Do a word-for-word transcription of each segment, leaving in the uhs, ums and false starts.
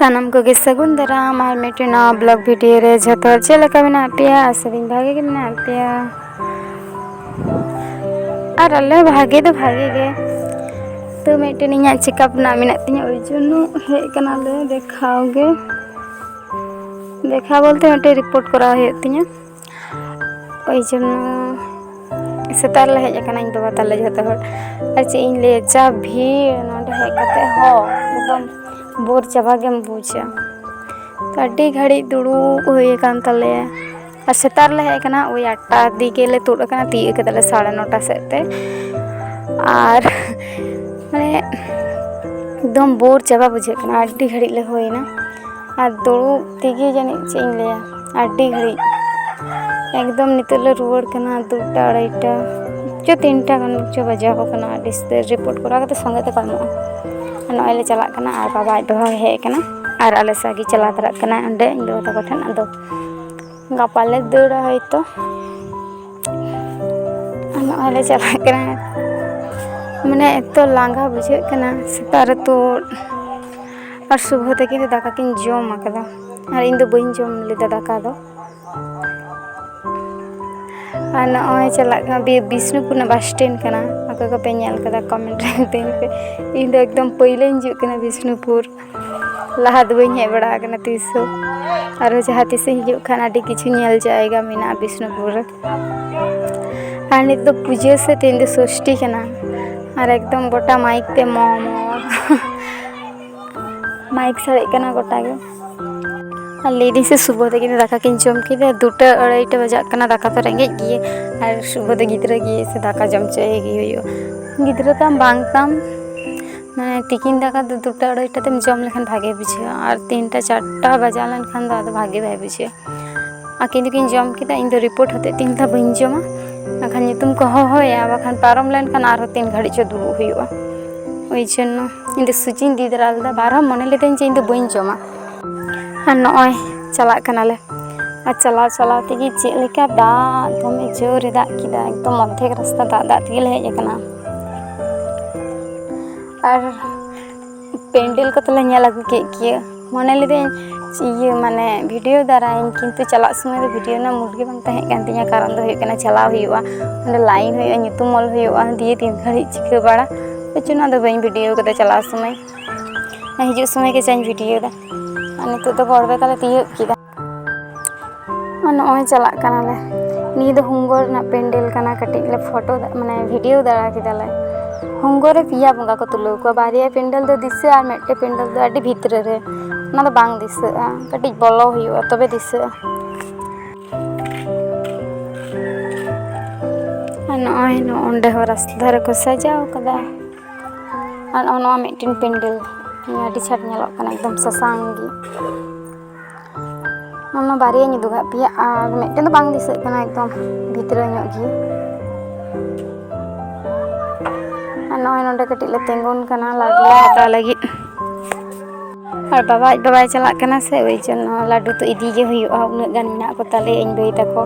ᱥᱟᱱᱟᱢ ᱠᱚᱜᱮ ᱥᱟᱹᱜᱩᱱ ᱫᱟᱨᱟᱢ ᱟᱨ ᱢᱤᱫᱴᱮᱱ ᱱᱟᱣᱟ ᱵᱞᱚᱜ ᱵᱷᱤᱰᱤᱭᱳ ᱨᱮ᱾ ᱡᱷᱚᱛᱚ ᱦᱚᱲ ᱪᱮᱫ ᱞᱮᱠᱟ ᱢᱮᱱᱟᱜ ᱯᱮᱭᱟ? ᱟᱥᱟᱫᱟᱹᱧ ᱵᱷᱟᱜᱮ ᱜᱮ ᱢᱮᱱᱟᱜ ᱯᱮᱭᱟ᱾ ᱟᱨ ᱟᱞᱮ ᱵᱷᱟᱜᱮ ᱫᱚ ᱵᱷᱟᱜᱮ ᱜᱮ, ᱛᱚ ᱢᱤᱫᱴᱮᱱ ᱤᱧᱟᱹᱜ ᱪᱮᱠᱟᱯ ᱨᱮᱱᱟᱜ ᱢᱮᱱᱟᱜ ᱛᱤᱧᱟᱹ, ᱳᱭ ᱡᱚᱱᱱᱚ ᱦᱮᱡ ᱠᱟᱱᱟᱞᱮ ᱫᱮᱠᱷᱟᱣ ᱜᱮ᱾ ᱫᱮᱠᱷᱟᱣ ᱵᱚᱞᱛᱮ ᱢᱤᱫᱴᱮᱱ ᱨᱤᱯᱳᱨᱴ ᱠᱚᱨᱟᱣ ᱦᱩᱭᱩᱜ ᱛᱤᱧᱟᱹ᱾ ᱳᱭ ᱡᱚᱱᱱᱚ ᱥᱮᱛᱟᱜ ᱨᱮᱞᱮ ᱦᱮᱡ ᱟᱠᱟᱱᱟ ᱤᱧ ᱵᱟᱵᱟ ᱛᱟᱞᱮ ᱡᱷᱚᱛᱚ ᱦᱚᱲ᱾ ᱟᱨ ᱪᱮᱫ ᱤᱧ ᱞᱟᱹᱭᱟ, ᱡᱟ ᱵᱷᱤᱲ ᱱᱚᱰᱮ ᱦᱮᱡ ᱠᱟᱛᱮ ᱦᱚᱸ ᱮᱠᱫᱚᱢ ᱵᱳᱨ ᱪᱟᱵᱟ ᱜᱮᱢ ᱵᱩᱡᱟ᱾ ᱛᱚ ᱟᱹᱰᱤ ᱜᱷᱟᱹᱲᱤᱡ ᱫᱩᱲᱩᱵ ᱦᱩᱭ ᱟᱠᱟᱱ ᱛᱟᱞᱮᱭᱟ᱾ ᱟᱨ ᱥᱮᱛᱟᱜ ᱨᱮᱞᱮ ᱦᱮᱡ ᱟᱠᱟᱱᱟ, ᱳᱭ ᱟᱴᱴᱟ ᱫᱤᱠᱮ ᱞᱮ ᱛᱩᱫ ᱟᱠᱟᱱᱟ, ᱛᱤᱭᱳᱜ ᱠᱟᱫᱟᱞᱮ ᱥᱟᱲᱮ ᱱᱚᱴᱟ ᱥᱮᱫ ᱛᱮ᱾ ᱟᱨ ᱢᱟᱱᱮ ᱮᱠᱫᱚᱢ ᱵᱳᱨ ᱪᱟᱵᱟ ᱵᱩᱡᱷᱟᱹᱜ ᱠᱟᱱᱟ, ᱟᱹᱰᱤ ᱜᱷᱟᱹᱲᱤᱡ ᱞᱮ ᱦᱩᱭᱱᱟ᱾ ᱟᱨ ᱫᱩᱲᱩᱵ ᱛᱮᱜᱮ ᱡᱟᱹᱱᱤᱡ ᱪᱮᱫ ᱤᱧ ᱞᱟᱹᱭᱟ, ᱟᱹᱰᱤ ᱜᱷᱟᱹᱲᱤᱡ ᱮᱠᱫᱚᱢ ᱱᱤᱛᱚᱜ ᱞᱮ ᱨᱩᱣᱟᱹᱲ ᱠᱟᱱᱟ ᱫᱩᱴᱟ ᱟᱲᱟᱭᱴᱟ ᱪᱚ ᱛᱤᱱᱴᱟ ᱜᱟᱱ ᱪᱚ ᱵᱟᱡᱟᱣ ᱟᱠᱟᱱᱟ᱾ ᱟᱹᱰᱤ ᱩᱥᱛᱟᱹᱨ ᱨᱤᱯᱳᱨᱴ ᱠᱚᱨᱟᱣ ᱠᱟᱛᱮ ᱥᱚᱸᱜᱮ ᱛᱮᱠᱚ ᱮᱢᱚᱜᱼᱟ᱾ ᱟᱨ ᱱᱚᱜᱼᱚᱭ ᱞᱮ ᱪᱟᱞᱟᱜ ᱠᱟᱱᱟ ᱟᱨ ᱵᱟᱵᱟ ᱟᱡ ᱵᱟᱵᱟ ᱦᱚᱸᱭ ᱦᱮᱡ ᱟᱠᱟᱱᱟ ᱟᱨ ᱟᱞᱮ ᱥᱟᱶ ᱜᱮ ᱪᱟᱞᱟᱣ ᱫᱟᱲᱮᱭᱟᱜ ᱠᱟᱱᱟ ᱚᱸᱰᱮ ᱤᱧ ᱫᱟᱫᱟ ᱛᱟᱠᱚ ᱴᱷᱮᱱ᱾ ᱟᱫᱚ ᱜᱟᱯᱟ ᱞᱮ ᱫᱟᱹᱲᱟ ᱦᱚᱭᱛᱳ᱾ ᱟᱨ ᱱᱚᱜᱼᱚᱭ ᱞᱮ ᱪᱟᱞᱟᱜ ᱠᱟᱱᱟ᱾ ᱢᱟᱱᱮ ᱮᱛᱚ ᱞᱟᱸᱜᱟ ᱵᱩᱡᱷᱟᱹᱜ ᱠᱟᱱᱟ ᱥᱮᱛᱟᱜ ᱨᱮ ᱛᱩᱫ᱾ ᱟᱨ ᱥᱩᱵᱷᱚ ᱛᱟᱹᱠᱤᱱ ᱫᱚ ᱫᱟᱠᱟ ᱠᱤᱱ ᱡᱚᱢ ᱟᱠᱟᱫᱟ ᱟᱨ ᱤᱧ ᱫᱚ ᱵᱟᱹᱧ ᱡᱚᱢ ᱞᱮᱫᱟ ᱫᱟᱠᱟ ᱫᱚ᱾ ᱟᱨ ᱱᱚᱜᱼᱚᱭ ᱪᱟᱞᱟᱜ ᱠᱟᱱᱟ ᱵᱤ-, ᱵᱤᱥᱱᱩᱯᱩᱨ ᱨᱮᱱᱟᱜ ᱵᱟᱥ ᱥᱴᱮᱱᱰ ᱠᱟᱱᱟ᱾ ᱚᱠᱚᱭ ᱠᱚᱯᱮ ᱧᱮᱞ ᱠᱟᱫᱟ ᱠᱚᱢᱮᱱᱴ ᱨᱮ ᱢᱤᱛᱟᱹᱧ ᱯᱮ᱾ ᱤᱧ ᱫᱚ ᱮᱠᱫᱚᱢ ᱯᱟᱹᱭᱞᱟᱹᱧ ᱦᱤᱡᱩᱜ ᱠᱟᱱᱟ ᱵᱤᱥᱱᱩᱯᱩᱨ᱾ ᱞᱟᱦᱟ ᱫᱚ ᱵᱟᱹᱧ ᱦᱮᱡ ᱵᱟᱲᱟ ᱟᱠᱟᱱᱟ ᱛᱤᱥ ᱦᱚᱸ᱾ ᱟᱨᱦᱚᱸ ᱡᱟᱦᱟᱸ ᱛᱤᱥ ᱤᱧ ᱦᱤᱡᱩᱜ ᱠᱷᱟᱱ ᱟᱹᱰᱤ ᱠᱤᱪᱷᱩ ᱧᱮᱞ ᱡᱟᱭᱜᱟ ᱢᱮᱱᱟᱜᱼᱟ ᱵᱤᱥᱱᱩᱯᱩᱨ ᱨᱮ᱾ ᱟᱨ ᱱᱤᱛ ᱫᱚ ᱯᱩᱡᱟᱹ ᱥᱮ ᱛᱮᱦᱮᱧ ᱫᱚ ᱥᱚᱥᱴᱤ ᱠᱟᱱᱟ᱾ ᱟᱨ ᱮᱠᱫᱚᱢ ᱜᱚᱴᱟ ᱢᱟᱭᱤᱠ ᱛᱮ ᱢᱚ ᱢᱚ᱾ ᱢᱟᱭᱤᱠ ᱥᱟᱰᱮᱜ ᱠᱟᱱᱟ ᱜᱚᱴᱟ ᱜᱮ᱾ ᱟᱨ ᱞᱟᱹᱭᱫᱟᱹᱧ ᱥᱮ ᱥᱩᱵᱷᱚ ᱛᱟᱹᱠᱤᱱ ᱫᱚ ᱫᱟᱠᱟ ᱠᱤᱱ ᱡᱚᱢ ᱠᱮᱫᱟ, ᱫᱩᱴᱟ ᱟᱹᱲᱟᱹᱭᱴᱟ ᱵᱟᱡᱟᱜ ᱠᱟᱱᱟ, ᱫᱟᱠᱟ ᱛᱚ ᱨᱮᱸᱜᱮᱡ ᱜᱮ᱾ ᱟᱨ ᱥᱩᱵᱷᱚ ᱫᱚ ᱜᱤᱫᱽᱨᱟᱹ ᱜᱮ ᱥᱮ ᱫᱟᱠᱟ ᱡᱚᱢ ᱦᱚᱪᱚᱭᱮ ᱜᱮ ᱦᱩᱭᱩᱜᱼᱟ᱾ ᱜᱤᱫᱽᱨᱟᱹ ᱛᱟᱢ ᱵᱟᱝ ᱛᱟᱢ, ᱢᱟᱱᱮ ᱛᱤᱠᱤᱱ ᱫᱟᱠᱟ ᱫᱚ ᱫᱩᱴᱟ ᱟᱹᱲᱟᱹᱭᱴᱟ ᱛᱮᱢ ᱡᱚᱢ ᱞᱮᱠᱷᱟᱱ ᱵᱷᱟᱜᱮ ᱵᱩᱡᱷᱟᱹᱜᱼᱟ᱾ ᱟᱨ ᱛᱤᱱᱴᱟ ᱪᱟᱨᱴᱟ ᱵᱟᱡᱟᱣ ᱞᱮᱱᱠᱷᱟᱱ ᱫᱚ ᱟᱫᱚ ᱵᱷᱟᱜᱮ ᱵᱟᱭ ᱵᱩᱡᱷᱟᱹᱜᱼᱟ᱾ ᱟᱹᱠᱤᱱ ᱫᱚᱠᱤᱱ ᱡᱚᱢ ᱠᱮᱫᱟ, ᱤᱧ ᱫᱚ ᱨᱤᱯᱳᱨᱴ ᱦᱚᱛᱮᱡ ᱛᱮ ᱤᱧ ᱫᱚ ᱵᱟᱹᱧ ᱡᱚᱢᱟ᱾ ᱵᱟᱠᱷᱟᱱ ᱧᱩᱛᱩᱢ ᱠᱚ ᱦᱚᱦᱚᱭᱟ, ᱵᱟᱠᱷᱟᱱ ᱯᱟᱨᱚᱢ ᱞᱮᱱᱠᱷᱟᱱ ᱟᱨᱦᱚᱸ ᱛᱤᱱ ᱜᱷᱟᱹᱲᱤᱡ ᱪᱚ ᱫᱩᱲᱩᱵ ᱦᱩᱭᱩᱜᱼᱟ᱾ ᱳᱭ ᱡᱚᱱᱱᱚ ᱤᱧ ᱫᱚ ᱥᱩᱡᱤᱧ ᱤᱫᱤ ᱛᱚᱨᱟ ᱞᱮᱫᱟ, ᱵᱟᱨᱦᱚᱸ ᱢᱚᱱᱮ ᱞᱤᱫᱟᱹᱧ ᱡᱮ ᱤᱧ ᱫᱚ ᱵᱟᱹᱧ ᱡᱚᱢᱟ᱾ ᱟᱨ ᱱᱚᱜᱼᱚᱭ ᱪᱟᱞᱟᱜ ᱠᱟᱱᱟᱞᱮ᱾ ᱟᱨ ᱪᱟᱞᱟᱣ ᱪᱟᱞᱟᱣ ᱛᱮᱜᱮ ᱪᱮᱫ ᱞᱮᱠᱟ ᱫᱟᱜ, ᱫᱚᱢᱮ ᱡᱳᱨᱮ ᱫᱟᱜ ᱠᱮᱫᱟ, ᱮᱠᱫᱚᱢ ᱚᱨᱫᱷᱮᱠ ᱨᱟᱥᱛᱟ ᱫᱟᱜ ᱫᱟᱜ ᱛᱮᱜᱮ ᱞᱮ ᱦᱮᱡ ᱟᱠᱟᱱᱟ᱾ ᱟᱨ ᱯᱮᱱᱰᱮᱞ ᱠᱚᱫᱚ ᱞᱮ ᱧᱮᱞ ᱟᱹᱜᱩ ᱠᱮᱫ ᱜᱮᱭᱟ᱾ ᱢᱚᱱᱮ ᱞᱤᱫᱟᱹᱧ ᱤᱭᱟᱹ ᱢᱟᱱᱮ ᱵᱷᱤᱰᱤᱭᱳ ᱫᱟᱨᱟᱭᱟᱹᱧ, ᱠᱤᱱᱛᱩ ᱪᱟᱞᱟᱜ ᱥᱚᱢᱚᱭ ᱫᱚ ᱵᱷᱤᱰᱤᱭᱳ ᱨᱮᱱᱟᱜ ᱢᱩᱰ ᱜᱮ ᱵᱟᱝ ᱛᱟᱦᱮᱸ ᱠᱟᱱ ᱛᱤᱧᱟᱹ᱾ ᱠᱟᱨᱚᱱ ᱫᱚ ᱦᱩᱭᱩᱜ ᱠᱟᱱᱟ ᱪᱟᱞᱟᱣ ᱦᱩᱭᱩᱜᱼᱟ, ᱚᱸᱰᱮ ᱞᱟᱭᱤᱱ ᱦᱩᱭᱩᱜᱼᱟ, ᱧᱩᱛᱩᱢ ᱚᱞ ᱦᱩᱭᱩᱜᱼᱟ, ᱫᱤᱭᱮ ᱛᱤᱱ ᱜᱷᱟᱹᱲᱤᱡ ᱪᱤᱠᱟᱹ ᱵᱟᱲᱟ᱾ ᱚᱱᱟ ᱫᱚ ᱵᱟᱹᱧ ᱵᱷᱤᱰᱤᱭᱳ ᱠᱟᱫᱟ ᱪᱟᱞᱟᱣ ᱥᱚᱢᱚᱭ, ᱦᱤᱡᱩᱜ ᱥᱚᱢᱚᱭ ᱜᱮ ᱡᱟᱧ ᱵᱷᱤᱰᱤᱭᱳ ᱫᱟ᱾ ᱟᱨ ᱱᱤᱛᱚᱜ ᱫᱚ ᱜᱚᱲᱵᱮᱛᱟ ᱞᱮ ᱛᱤᱭᱳᱜ ᱠᱮᱫᱟ᱾ ᱟᱨ ᱱᱚᱜᱼᱚᱭ ᱪᱟᱞᱟᱜ ᱠᱟᱱᱟᱞᱮ᱾ ᱱᱤᱭᱟᱹ ᱫᱚ ᱦᱩᱝᱜᱚ ᱨᱮᱱᱟᱜ ᱯᱮᱱᱰᱮᱞ ᱠᱟᱱᱟ᱾ ᱠᱟᱹᱴᱤᱡ ᱞᱮ ᱯᱷᱳᱴᱳ ᱫᱟ-, ᱢᱟᱱᱮ ᱵᱷᱤᱰᱤᱭᱳ ᱫᱟᱲᱟ ᱠᱮᱫᱟᱞᱮ᱾ ᱦᱩᱝᱜᱚ ᱨᱮ ᱯᱮᱭᱟ ᱵᱚᱸᱜᱟ ᱠᱚ ᱛᱩᱞᱟᱹᱣ ᱠᱚᱣᱟ, ᱵᱟᱨᱭᱟ ᱯᱮᱱᱰᱮᱞ ᱫᱚ ᱫᱤᱥᱟᱹᱜᱼᱟ ᱟᱨ ᱢᱤᱫᱴᱮᱱ ᱯᱮᱱᱰᱮᱞ ᱫᱚ ᱟᱹᱰᱤ ᱵᱷᱤᱛᱨᱤ ᱨᱮ, ᱚᱱᱟ ᱫᱚ ᱵᱟᱝ ᱫᱤᱥᱟᱹᱜᱼᱟ, ᱠᱟᱹᱴᱤᱡ ᱵᱚᱞᱚ ᱦᱩᱭᱩᱜᱼᱟ ᱛᱚᱵᱮ ᱫᱤᱥᱟᱹᱜᱼᱟ᱾ ᱟᱨ ᱱᱚᱜᱼᱚᱭ ᱱᱚᱜᱼᱚ ᱱᱚᱸᱰᱮ ᱦᱚᱸ ᱨᱟᱥᱛᱟ ᱫᱷᱟᱨᱮ ᱠᱚ ᱥᱟᱡᱟᱣ ᱠᱟᱫᱟ᱾ ᱟᱨ ᱱᱚᱜᱼᱚ ᱱᱚᱣᱟ ᱢᱤᱫᱴᱮᱱ ᱯᱮᱱᱰᱮᱞ, ᱱᱤᱭᱟᱹ ᱟᱹᱰᱤ ᱪᱷᱟᱴ ᱧᱮᱞᱚᱜ ᱠᱟᱱᱟ, ᱮᱠᱫᱚᱢ ᱥᱟᱥᱟᱝ ᱜᱮ᱾ ᱚᱱᱟ ᱵᱟᱨᱭᱟᱧ ᱩᱫᱩᱜᱟᱜ ᱯᱮᱭᱟ, ᱟᱨ ᱢᱤᱫᱴᱮᱱ ᱫᱚ ᱵᱟᱝ ᱫᱤᱥᱟᱹᱜ ᱠᱟᱱᱟ, ᱮᱠᱫᱚᱢ ᱵᱷᱤᱛᱨᱟᱹ ᱧᱚᱜ ᱜᱮ᱾ ᱟᱨ ᱱᱚᱜᱼᱚᱭ ᱱᱚᱸᱰᱮ ᱠᱟᱹᱴᱤᱡ ᱞᱮ ᱛᱤᱸᱜᱩᱱ ᱠᱟᱱᱟ ᱞᱟᱹᱰᱩ ᱞᱮ ᱦᱟᱛᱟᱣ ᱞᱟᱹᱜᱤᱫ᱾ ᱟᱨ ᱵᱟᱵᱟ ᱟᱡ ᱵᱟᱵᱟᱭ ᱪᱟᱞᱟᱜ ᱠᱟᱱᱟ ᱥᱮ, ᱳᱭ ᱡᱚᱱᱱᱚ ᱞᱟᱹᱰᱩ ᱫᱚ ᱤᱫᱤ ᱜᱮ ᱦᱩᱭᱩᱜᱼᱟ, ᱩᱱᱟᱹᱜ ᱜᱟᱱ ᱢᱮᱱᱟᱜ ᱠᱚ ᱛᱟᱞᱮᱭᱟ ᱤᱧ ᱫᱟᱹᱭ ᱛᱟᱠᱚ᱾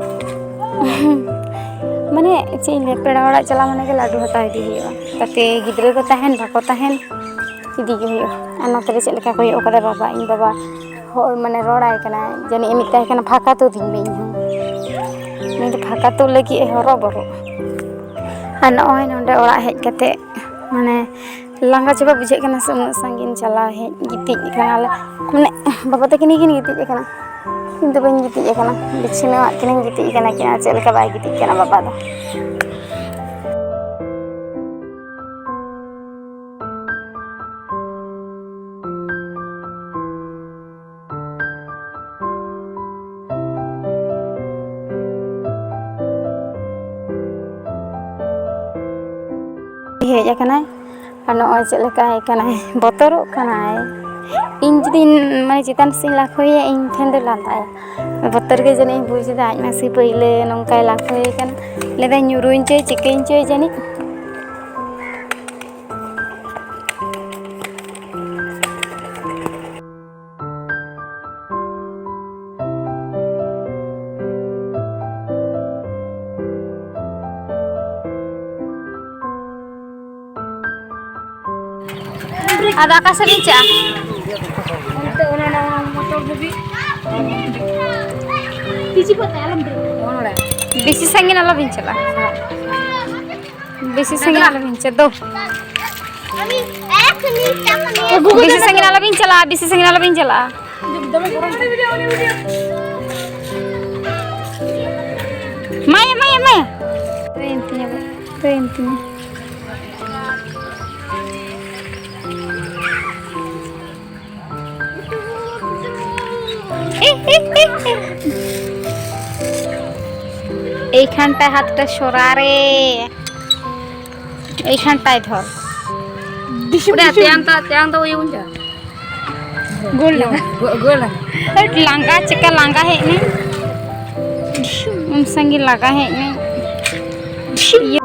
ᱢᱟᱱᱮ ᱪᱮᱫ ᱤᱧ ᱞᱟᱹᱭᱟ, ᱯᱮᱲᱟ ᱚᱲᱟᱜ ᱪᱟᱞᱟᱣ ᱢᱟᱱᱮ ᱜᱮ ᱞᱟᱹᱰᱩ ᱦᱟᱛᱟᱣ ᱤᱫᱤ ᱦᱩᱭᱩᱜᱼᱟ, ᱛᱟᱛᱮ ᱜᱤᱫᱽᱨᱟᱹ ᱠᱚ ᱛᱟᱦᱮᱱ ᱵᱟᱠᱚ ᱛᱟᱦᱮᱱ ᱤᱫᱤ ᱜᱮ ᱦᱩᱭᱩᱜᱼᱟ᱾ ᱟᱨ ᱱᱚᱛᱮ ᱨᱮ ᱪᱮᱫ ᱞᱮᱠᱟ ᱠᱚᱭᱚᱜ ᱠᱟᱫᱟ ᱵᱟᱵᱟ, ᱤᱧ ᱵᱟᱵᱟ ᱦᱚᱲ ᱢᱟᱱᱮ ᱨᱚᱲᱟᱭ ᱠᱟᱱᱟ, ᱡᱟᱹᱱᱤᱡ ᱮ ᱢᱮᱛᱟᱭ ᱠᱟᱱᱟ ᱯᱷᱟᱸᱠᱟ ᱛᱩᱫᱤᱧ ᱢᱮ ᱤᱧ ᱦᱚᱸ᱾ ᱩᱱᱤ ᱫᱚ ᱯᱷᱟᱸᱠᱟ ᱛᱩᱫ ᱞᱟᱹᱜᱤᱫ ᱮ ᱦᱚᱨᱚᱵᱚᱨᱚᱜᱼᱟ᱾ ᱟᱨ ᱱᱚᱜᱼᱚᱭ ᱱᱚᱸᱰᱮ ᱚᱲᱟᱜ ᱦᱮᱡ ᱠᱟᱛᱮ ᱢᱟᱱᱮ ᱞᱟᱸᱜᱟ ᱪᱟᱵᱟ ᱵᱩᱡᱷᱟᱹᱜ ᱠᱟᱱᱟ ᱥᱮ, ᱩᱱᱟᱹᱜ ᱥᱟᱺᱜᱤᱧ ᱪᱟᱞᱟᱣ ᱦᱮᱡ ᱜᱤᱛᱤᱡ ᱠᱟᱱᱟᱞᱮ, ᱢᱟᱱᱮ ᱵᱟᱵᱟ ᱛᱟᱹᱠᱤᱱ ᱜᱮᱠᱤᱱ ᱜᱤᱛᱤᱡ ᱟᱠᱟᱱᱟ, ᱤᱧ ᱫᱚ ᱵᱟᱹᱧ ᱜᱤᱛᱤᱡ ᱟᱠᱟᱱᱟ, ᱵᱤᱪᱷᱱᱟᱹᱣᱟᱜ ᱠᱤᱱᱤᱧ ᱜᱤᱛᱤᱡ ᱟᱠᱟᱱᱟ ᱠᱤᱱ, ᱟᱨ ᱪᱮᱫ ᱞᱮᱠᱟ ᱵᱟᱭ ᱜᱤᱛᱤᱡ ᱠᱟᱱᱟ ᱵᱟᱵᱟ ᱫᱚ᱾ ᱦᱮᱡ ᱟᱠᱟᱱᱟᱭ ᱟᱨ ᱱᱚᱜᱼᱚᱭ ᱪᱮᱫ ᱞᱮᱠᱟ ᱦᱮᱡ ᱠᱟᱱᱟᱭ, ᱵᱚᱛᱚᱨᱚᱜ ᱠᱟᱱᱟᱭ᱾ ᱤᱧ ᱡᱩᱫᱤ ᱢᱟᱱᱮ ᱪᱮᱛᱟᱱ ᱥᱮᱫ ᱤᱧ ᱞᱟᱯᱷᱟᱹᱭᱟ, ᱤᱧ ᱴᱷᱮᱱ ᱫᱚ ᱞᱟᱸᱫᱟᱭᱟ᱾ ᱵᱚᱛᱚᱨ ᱜᱮ ᱡᱟᱹᱱᱤᱡ ᱤᱧ ᱵᱩᱡᱽ ᱮᱫᱟ, ᱟᱡ ᱢᱟ ᱥᱮ ᱯᱟᱹᱭᱞᱟᱹ ᱱᱚᱝᱠᱟᱭ ᱞᱟᱯᱷᱟᱹᱭ ᱠᱟᱱᱟ᱾ ᱞᱟᱹᱭᱫᱟᱭ ᱧᱩᱨᱩᱧ ᱪᱚᱭ ᱪᱤᱠᱟᱹᱧ ᱪᱚᱭ ᱡᱟᱹᱱᱤᱡ᱾ ᱟᱫᱚ ᱚᱠᱟ ᱥᱮᱫ ᱵᱤᱱ ᱪᱟᱜᱼᱟ? ᱵᱮᱥᱤ ᱥᱟᱺᱜᱤᱧ ᱟᱞᱚᱵᱤᱱ ᱪᱟᱞᱟᱜᱼᱟ᱾ ᱵᱮᱥᱤ ᱥᱟᱺᱜᱤᱧ ᱟᱞᱚᱵᱤᱱ ᱪᱟᱞᱟᱜᱼᱟ᱾ ᱫᱚ᱾ ᱵᱮᱥᱤ ᱥᱟᱺᱜᱤᱧ ᱟᱞᱚᱵᱤᱱ ᱪᱟᱞᱟᱜᱼᱟ, ᱵᱮᱥᱤ ᱥᱟᱺᱜᱤᱧ ᱟᱞᱚᱵᱤᱱ ᱪᱟᱞᱟᱜᱼᱟ᱾ ᱢᱟᱭᱟ, ᱢᱟᱭᱟ, ᱢᱟᱭᱟ᱾ ᱦᱩᱭᱮᱱ ᱛᱤᱧᱟ, ᱦᱩᱭᱮᱱ ᱛᱤᱧᱟ᱾ এইখানটায় হাতটা সরা রে। এইখানটায় ধর। দিশু, ওরে, দিশু। তেয়াং তা, তেয়াং তা ওই উঞ্জা। গোল লাগা। গো-, গোল লাগা। ᱦᱟᱹᱴ, ᱞᱟᱸᱜᱟ, ᱪᱮᱠᱟ ᱞᱟᱸᱜᱟ ᱦᱮᱡ ᱱᱟᱹᱧ᱾ ᱩᱱ ᱥᱟᱺᱜᱤᱧ ᱞᱟᱸᱜᱟ ᱦᱮᱡ ᱱᱟᱹᱧ᱾